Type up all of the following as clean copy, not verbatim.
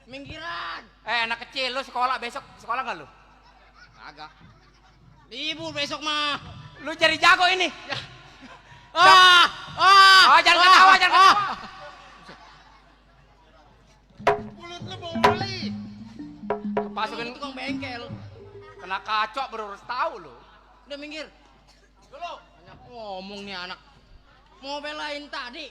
Minggiran. Anak kecil, lu sekolah besok sekolah nggak lu? Kagak. Libur besok mah. Lu jadi jago ini. Ya. Jangan ketawa, jangan ketawa. Mulut lu boleh. Masukin tukang bengkel. kena kacok baru harus tahu lu. Udah minggir. Dulu. Banyak ngomong nih anak. Mau belain tadi.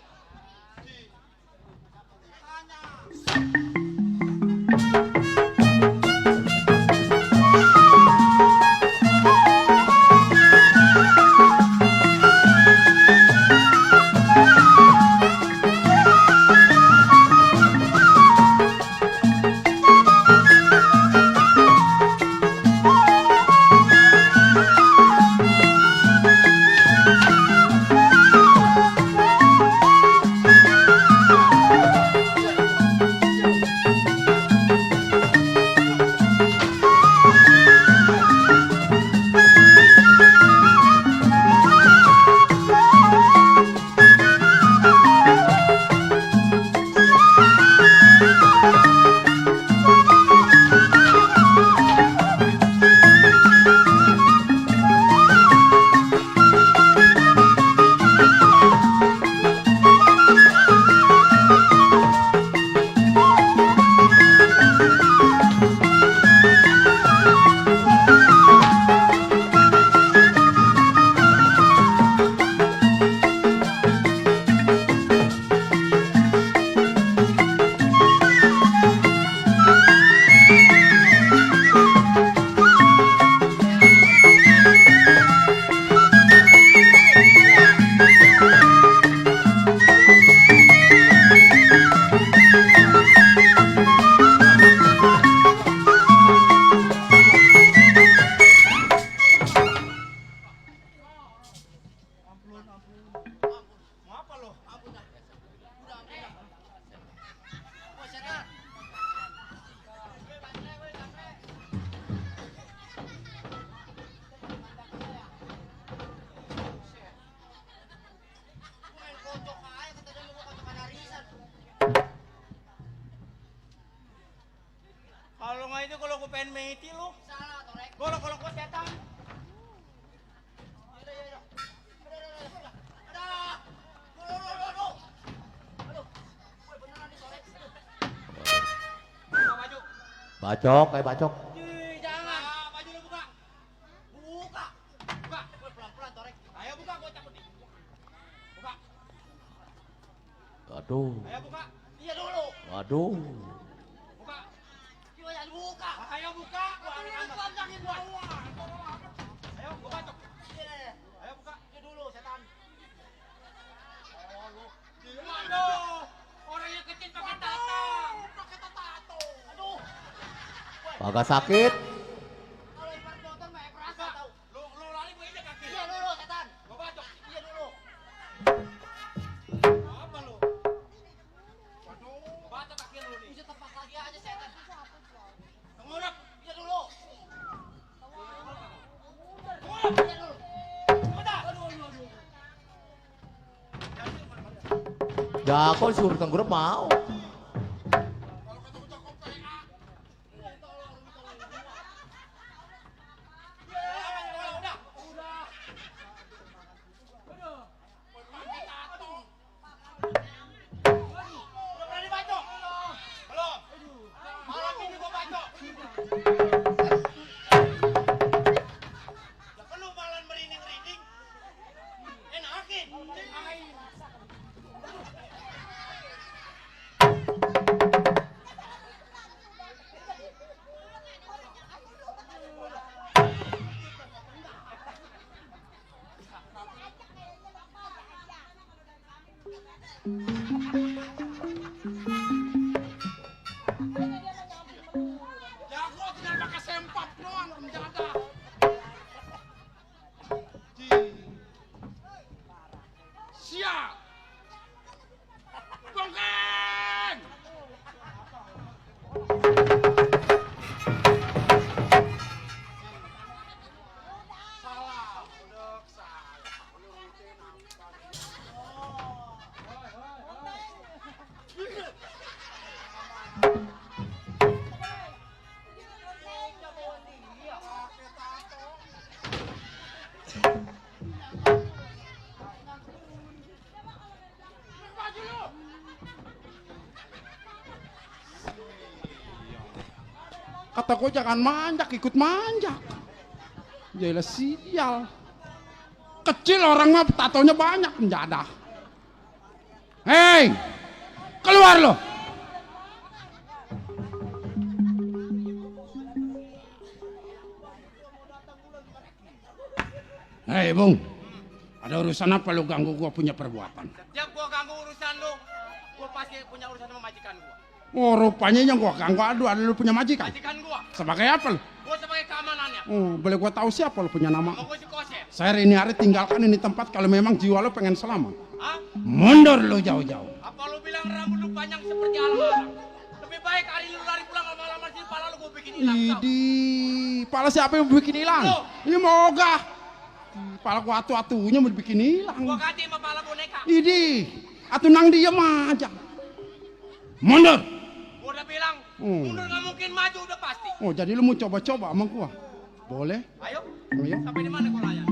Kalau nggak itu kalau gue pengen meti lu. Salah, Torek. Kalau gue setan. Bacok, kayak bacok. Jangan. Baju lu buka. Buka. Buka. Pelan-pelan, Torek. Ayo buka, gue cabut nih. Buka. Aduh, Ayo buka. Iya dulu. aduh. Buka. Jangan buka. Ayo buka. Gua Panjangin gua. Ayo, gue bacok. Ayo buka. Iya dulu, setan. Oh, lu. Aduh, orangnya kecil pakai tato. Pakai tato. Aduh. Agak sakit. Kalau ibarat motor mah kerasa tau. Lu lari gue injek kaki. Iya dulu, setan. Gue bacok. Iya dulu. Apa lu? Waduh, gue bacok kaki lu nih. Bisa tepak lagi aja, setan. Tengurap. Iya dulu. Tengurap. Iya dulu. Udah. Jago suruh tengkurap mau. Kata gua jangan manjak, ikut manjak. Jailah sial. Kecil orang mah tatonya banyak menjadah. Hei, keluar lo. Hei Bung, ada urusan apa lu ganggu gua punya perbuatan? Setiap gua ganggu urusan lu, gua pasti punya urusan sama majikan gua. Oh rupanya yang gua ganggu ada lu punya majikan? Majikan gua. Sebagai apa lu? Gua sebagai keamanannya. Oh, boleh gua tahu siapa lu punya nama? Sama gua si Kosep. Saya ini hari tinggalkan ini tempat kalau memang jiwa lu pengen selamat. Hah? Mundur lu jauh-jauh. Apa lu bilang rambut lu panjang seperti alang-alang? Lebih baik hari ini lu lari pulang lama-lama sini, pala lu gua bikin hilang. Tahu? Idi, pala siapa yang bikin hilang? Lu. Ini moga. Pala gua atu-atunya mau bikin hilang. Gua ganti sama pala boneka. Idi, atu nang diem aja. Mundur. Gua udah bilang, mundur nggak mungkin, maju udah pasti. Oh, jadi lu mau coba-coba sama gua? Boleh? Ayo, Ayo. sampai di mana gua layan?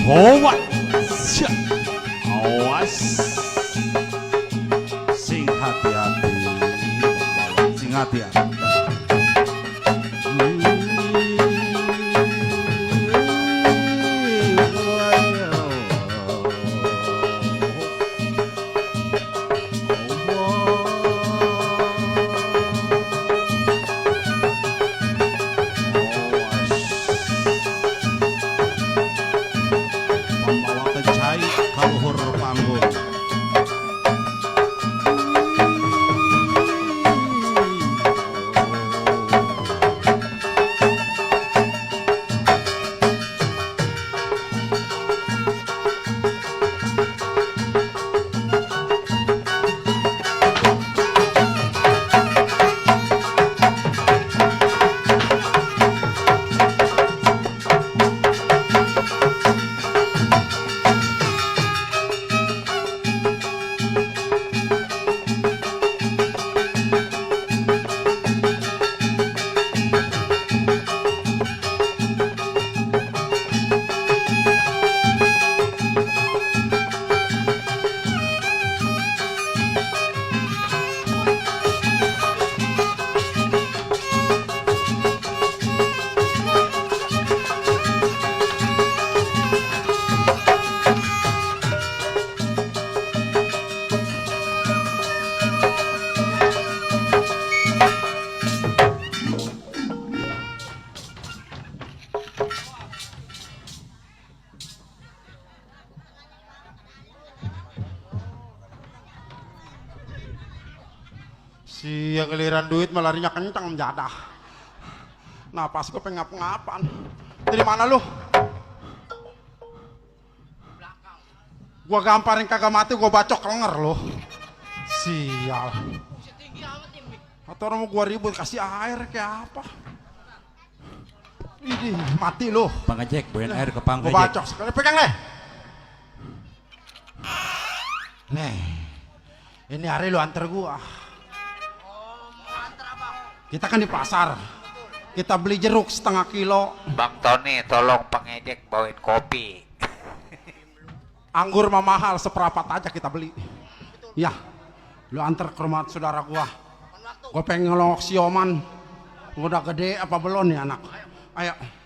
Howa. Siap. Awas. Sing hati-hati. Sing hati-hati. Si yang giliran duit melarinya kencang menjadah. Nah pas gue pengen ngap-ngapan. Dari mana lu? Gua gamparin kagak mati, gua bacok lenger lu. Sial. Atau orang mau gua ribut kasih air kayak apa? Idih, mati lu. Bang Ejek, bawain air ke Pang Gua Ejek. bacok sekali, pegang deh. Nih, ini hari lu antar gua. Kita kan di pasar, kita beli jeruk setengah kilo. Bang Tony, tolong pengejek bawain kopi. Anggur mah mahal, seperapat aja kita beli. Ya, lu antar ke rumah saudara gua. Gua pengen ngelongok sioman. Udah gede apa belum nih anak? Ayo.